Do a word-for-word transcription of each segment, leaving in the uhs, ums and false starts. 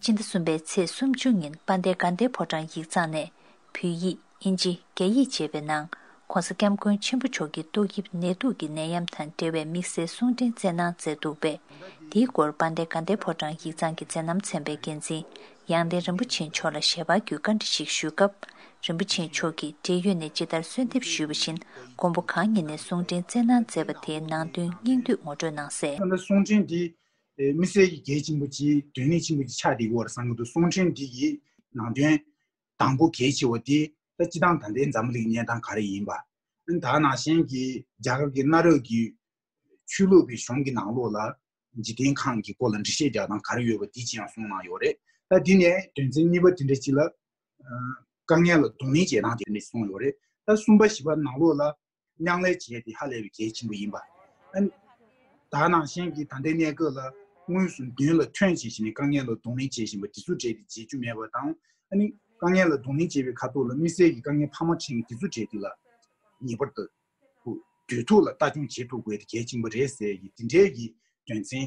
སྤྱི་ཟླ་གསུམ་པའི་ཚེས་སུམ་ཅུ་ཉིན་དཔལ་ལྡན་དགའ་ལྡན་ཕོ་བྲང་ཡིག་ཚང་ནས་བོད་ཡིག་ཨིན་ཇི། རྒྱ་ཡིག་བཅས་པའི་ནང་༧གོང་ས་༧སྐྱབས་མགོན་ཆེན་པོ་མཆོག་གི་ཏོག་དབྱིབས་ནད་དུག་གི་ནད་ཡམས་དང་འབྲེལ་བའི་དམིགས་བསལ་གསུང་འཕྲིན་བསྩལ་གནང་མཛད་འདུག་པས། དེའི་སྐོར་དཔལ་ལྡན་དགའ་ལྡན་ཕོ་བྲང་ཡིག་ཚང་གི་མཛད་རྣམ་ཚན་པའི་འགན་འཛིན་ཡང་སྟེང་རིན་པོ་ཆེ་མཆོག་ལ་ཞལ་པར་བརྒྱུད་བཀའ་འདྲི་ཞིག་ཞུས་སྐབས། རིན་པོ་ཆེ་མཆོག་གིས་འབྲེལ་ཡོད་ནས་ཇི་ལྟར་གསོལ་འདེབས་ཞུས་པ་བཞིན། མགོན་པོ་གང་ཉིད་ནས་གསུང་འཕྲིན་བསྩལ་གནང་མཛད་པ་དེའི་ནང་དོན་སྙིང་བསྡུས་ངོ་སྤྲོད་གནང་གསལ། ད་ལྟ་གསུང་འཕྲིན་འདི་དམིགས་བསལ་གྱི་གལ་ཆེན་པོ་ཅིག་དོན་གནད་ཆེན་པོ་ཅིག་ཆགས་བསྡད་ཡོད་རེད་བསམ་གྱི་འདུག་གསུང་འཕྲིན་འདི་ཡི་ནང་དོན་དང་པོ་གལ་ཆེ་བ་དེ་ད་སྤྱི་བཏང་ད་ལྟའི་འཛམ་བུ་གླིང་གི་གནས་སྟངས་ག་རེ་ཡིན་པ། ད་ནང་བཞིན་གྱི་རྒྱ་གར་གྱི་གནའ་རབས་ཀྱི་ཆོས་ལུགས་པའི་གཞུང་གི་ནང་ལོགས་ལ་འཇིག་རྟེན་ཁམས་ཀྱི་སྐོར་ལ་འགྲེལ་བཤད་རྒྱག་སྟངས་ག་རེ་ཡོད་པ་འདི་ཅིག་ཡང་གསུངས་གནང་ཡོད་རེད། ད་འདི་ནས་དོན་ཚན་གཉིས་པ་དེ་འདྲ་ཅིག་ལ་དཀའ་ངལ་ལ་གདོང་ལེན་བྱེད་སྟངས་དེ་འདྲ་ཅིག་གསུངས་ཡོད་རེད། ད་གསུམ་པ་བཞི་པ་ནང་ལོགས་ལ་མཉམ་ལས་བྱེད་ཡས་དེ་ཧ་ལས་པའི་གལ་ཆེན་པོ་ཡིན་པ། ཨ་ནི་ད་ནང་བཞིན་གྱི་ད་ལྟའི་གནས་སྐབས་ལ་དངོས་སུ་མདུན་ལ་ཐོན་བྱེད་བཞིན་ནས་དཀའ་ངལ་ལ་གདོང་ལེན་བྱེད་བཞིན་པ་དེ་ཚོ་གྲས་དེ་བརྗེད་རྒྱུ་མེད་པ་དང་། ཨ་ནི་དཀའ་ངལ་ལ་གདོང་ལེན་བྱེད་པའི་ཁ་ཐོག་ལ་དམིགས་བསལ་གྱི་དཀའ་ངལ་འཕར་མ་འཕྲད་མཁན་དེ་ཚོ་གྲས་དེ་ལ་ངེས་པར་དུ་དུས་ཐོག་ལ་ལྟ་སྐྱོང་བྱེད་ཐུབ་དགོས་དེ་གལ་ཆེན་པོ་རེད་ཟེར་གྱི་དེ་འདྲའི་གི་དོན་ཚན་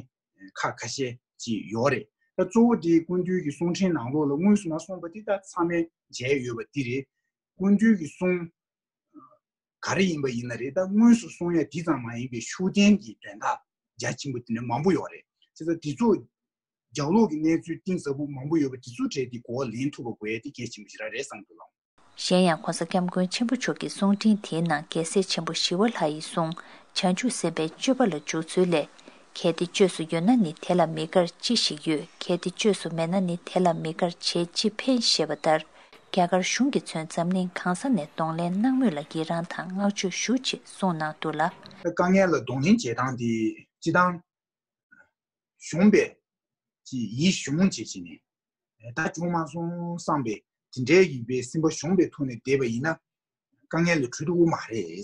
ཁག་ཁ་ཤས་ཅིག་ཡོད་རེད། ད་གཙོ་བོ་དེ་སྐུ་མདུན་གྱི་གསུང་འཕྲིན་ནང་ལོགས་ལ་དངོས་སུ་མ་གསུངས་པ་དེ་ད་ཚང་མས་མཇལ་ཡོད་པ་དེ་རེད། སྐུ་མདུན་གྱི་གསུང་ག་རེ་ཡིན་པ་ཡིན་ན་རེད། ད་དངོས་སུ་གསུང་ཡ་དེ་ཙམ་མ་ཡིན་པའི་ཤུགས་ལྡན་གྱི་དོན་དག་རྒྱ་ཆེན་པོ་དེ་འདྲ་མང་པོ་ཡོད་རེད། བྱས་ཙང་དེ་ཚོ་རྒྱབ་ལོགས་ཀྱི་གནས་ཚུལ་གཏིང་ཟབ་པོ་མང་པོ་ཡོད་པ་དེ་ཚོ་གྲས་དེ་གོ་བ་ལེན་ཐུབ་པ་དགོས་ཡ་དེ་གལ་ཆེན་པོ་ཞིག་རང་རེད་བསམ་འདུག་ལགས། གཞན་ཡང་༧གོང་ས་༧སྐྱབས་མགོན་ཆེན་པོ་མཆོག་གི་གསུང་འཕྲིན་དེའི་ནང་རྒྱལ་སྲས་ཆེན་པོ་ཞི་བ་ལྷ་ཡི་གསུང་། བྱང་ཆུབ་སེམས་དཔའི་སྤྱོད་པ་ལ་འཇུག་ཚུལ་ལས། གལ་ཏེ་བཅོས་སུ་ཡོད་ན་ནི་དེ་ལ་མི་དགར་ཅི་ཞིག་ཡོད། གལ་ཏེ་བཅོས་སུ་མེད་ན་ནི་དེ་ལ་མི་དགར་བྱས་ཅི་ཕན་ཞེས་པ་ལྟར། རྒྱ་གར་གཞུང་གིས་མཚོན་འཛམ་གླིང་གང་ས་ནས་གདོང་ལེན་གནང་མུས་ལ་ཡི་རངས་དང་བསྔགས་བརྗོད་ཞུ་ཅེས་གསུངས་གནང་འདུག་ལ། དཀའ་ངལ་ལ་གདོང་ལེན་བྱེད་སྟངས་དེ་སྤྱི་བཏང་གཞོན་པའི་ཅིག་ཡིད་གཞུངས་བྱེད་བྱེད་ནས། ད་བྱུང་མ་སོང་བསམ་པའི་དེ་འདྲའི་ཡིན་པའི་སེམས་པ་གཞོན་པའི་ཐོག་ནས་བསྡད་པ་ཡིན་ན་དཀའ་ངལ་ལས་གྲོལ་ཐུབ་ཀྱི་མ་རེད།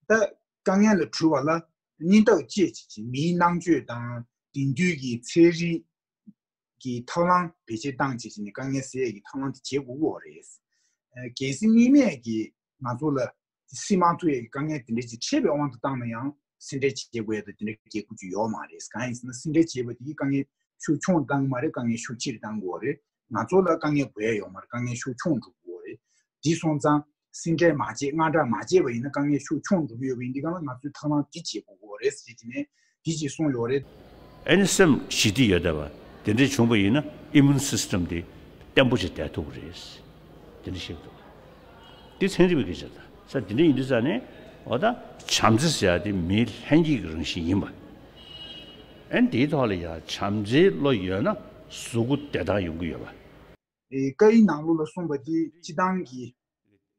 ད་དཀའ་ངལ་ལས་གྲོལ་བ་ལ་སྙིང་སྟོབས་བསྐྱེད་བྱེད་ཅིག་མིའི་རྣམ་དཔྱོད་དང་དེང་དུས་ཀྱི་ཚན་རིག་གི་ཐབས་ལམ་བེད་སྤྱོད་བཏང་བྱེད་ཅིག་ནས་དཀའ་ངལ་སེལ་ཡས་ཀྱི་ཐབས་ལམ་དེ་བྱེད་དགོས་ཀྱི་ཡོད་རེད། གལ་སྲིད་གཉིས་མེད་ཀྱི་ང་ཚོ་ལ་སེལ་མ་ཐུབ་ཡས་ཀྱི་དཀའ་ངལ་དེ་འདྲ་ཅིག་འཕྲད་པའི་དབང་དུ་བཏང་ན་ཡང་སེལ་འདྲེན་བྱེད་དགོས་ཡས་དང་དེ་འདྲ་གི་དགོས་མཁོ་ཅིག་ཡོད་མ་རེད། གང་ཡིན་ཟེར་ན་སེལ་འདྲེན་བྱེད་པ་དེ་གིས་དཀའ་ངལ་ཤུགས་ཆུང་བཏང་གི་མ་རེད། དཀའ་ངལ་ཤུགས་ཆེ་རུ་བཏང་དགོས་རེད། ང་ཚོ་ལ་དཀའ་ངལ་བོར་ཡས་ཡོད་མ་རེད། དཀའ་ངལ་ཤུགས་ཆུང་འགྲོ་གི་ཡོད་རེད། དེ་སོང་ཙང་སེལ་འདྲེན་མ་བྱེད་དངངས་སྐྲག་མ་བྱེད་པ་ཡིན་ན་དཀའ་ངལ་ཤུགས་ཆུང་འགྲོ་གི་ཡོད་པ་ཡིན་དུས་སྒང་ལ་ང་ཚོས་ཐབས་ལམ་འདི་བྱེད་དགོས་ཀྱི་ཡོད་རེད་ཟེར་གྱི་ནས་འདི་ཅིག་གསུངས་ཡོད་རེད། ཨེ་ནི་སེམས་ཞི་བདེ་ཡོད་བསྡད་པ་དེ་འདྲ་བྱུང་པ་ཡིན་ན་ཨི་མུན་སི་སི་ཊམ་དེ་བརྟན་པོ་ཞིག་བསྡད་ཐུབ་ཀྱི་རེད། དེ་འདྲ་བཤད་འདུག་དེ་ཚན་རིག་པའི་སྐད་ཆ་ད་ས་དེ་འདྲ་ཡིན་དུས་ཙང་ནས་འོ་ད་བྱམས་བརྩེ་ཟེར་ཡ་དེ་མིའི་ལྷན་སྐྱེས་ཀྱི་རང་བཞིན་ཡིན་པ། ཨེ་ནི་དེའི་ཐོག་ལ་ཡ་བྱམས་བརྩེའི་བློ་ཡོད་ན་གཟུགས་པོ་བདེ་ཐང་ཡོང་གི་ཡོད་པ། ཨེ་བཀའ་ཡིག་ནང་ལོགས་ལ་གསུངས་པ་དེ་སྤྱི་བཏང་གི་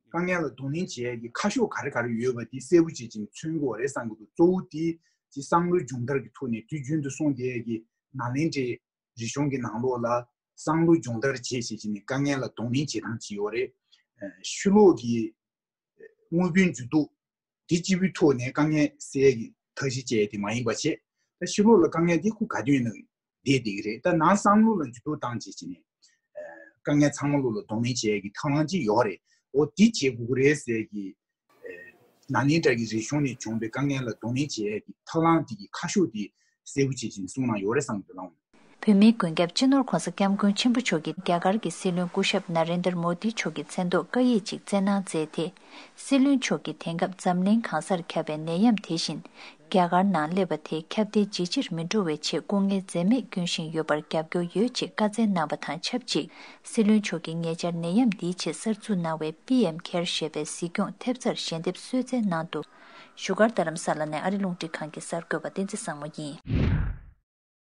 དཀའ་ངལ་ལ་གདོང་ལེན་བྱེད་ཡས་ཀྱི་ཁ་ཕྱོགས་ག་རེ་ག་རེ་ཡོད་པ་དེ་གསལ་པོ་བྱེད་ཅིང་མཚོན་དགོས་རེད་བསམ་གྱི་འདུག་གཙོ་བོ་དེ་ཅིག་བསམ་བློའི་སྦྱོང་བརྡར་གྱི་ཐོག་ནས་དུས་རྒྱུན་དུ་གསུངས་བསྡད་ཡས་ཀྱི་ནཱ་ལེནྡྲའི་རིག་གཞུང་གི་ནང་ལོགས་ལ་བསམ་བློ་སྦྱོང་བརྡར་བྱེད་བྱེད་ཅིག་ནས་དཀའ་ངལ་ལ་གདོང་ལེན་བྱེད་སྟངས་ཅིག་ཡོད་རེད། ཨ་ཕྱི་ལོགས་ཀྱི་དངོས་པོའི་འགྱུར་ལྡོག་དེ་གཅིག་པུའི་ཐོག་ནས་དཀའ་ངལ་སེལ་ཡས་ཀྱི་ཐབས་ཤེས་བྱས་ཏེ་མ་ཡིན་པ་བྱས། ད་ཕྱི་ལོགས་ལ་དཀའ་ངལ་དེ་ཁོ་ག་དུས་ཡིན་ན་བསྡད་བསྡད་ཀྱི་རེད། ད་ནང་བསམ་བློ་ལ་འགྱུར་ལྡོག་བཏང་བྱས་བྱས་ནས་ཨ་དཀའ་ངལ་ཚང་མ་ལོགས་ལ་གདོང་ལེན་བྱེད་ཡས་ཀྱི་ཐབས་ལམ་ཅིག་ཡོད་རེད། འོ་འདི་བྱེད་དགོས་ཀྱི་རེད་ཟེར་གྱི་ཨ་ནཱ་ལེནྡྲ་གི་རིག་གཞུང་ནས་བྱུང་བའི་དཀའ་ངལ་ལ་གདོང་ལེན་བྱེད་ཡས་ཀྱི་ཐབས་ལམ་དེ་གི་ཁ་ཕྱོགས་དེ་གསལ་པོ་བྱས་བྱས་ནས་གསུངས་གནང་ཡོད་རེད་བསམ་གྱི་འདུག་ལགས། བོད་མིའི་མགོན་སྐྱབས་སྤྱི་ནོར་༧གོང་ས་༧སྐྱབས་མགོན་ཆེན་པོ་མཆོག་གིས་རྒྱ་གར་གྱི་སྲིད་བློན་སྐུ་ཞབས་ན་རེན་དར་མོ་དི་མཆོག་གི་མཚན་ཐོག་བཀའ་ཡིག་ཅིག་བསྩལ་གནང་མཛད་དེ། སྲིད་བློན་མཆོག་གིས་དེང་སྐབས་འཛམ་གླིང་གང་སར་ཁྱབ་པའི་ནད་ཡམས་དེ་བཞིན་རྒྱ་གར་ནང་སླེབས་པ་དེ་ཁྱབ་གདལ་ཇེ་ཆེར་མི་འགྲོ་བའི་ཆེད་སྐུ་ངལ་འཛེམས་མེད་སྐྱོན་བཞིན་ཡོད་པར་རྒྱབ་སྐྱོར་ཡོད་ཅེས་བཀའ་སྩལ་གནང་བ་དང་ཆབས་ཅིག་སྲིད་བློན་མཆོག་གིས་ཉེ་ཆར་ནད་ཡམས་འདིའི་ཆེད་གསར་འཛུགས་གནང་བའི་པི་ཨེམ་ཁེར་ཞེས་པའི་གཟིགས་སྐྱོང་ཐེབས་རྩར་ཞལ་འདེབས་གསོལ་སྩལ་གནང་འདུག་བཞུགས་སྒར་རྡ་རམ་ས་ལ་ནས་ཨ་རི་རླུང་འཕྲིན་ཁང་གི་གསར་འགོད་པ་བསྟན་འཛིན་བཟང་མོ་ཡིན།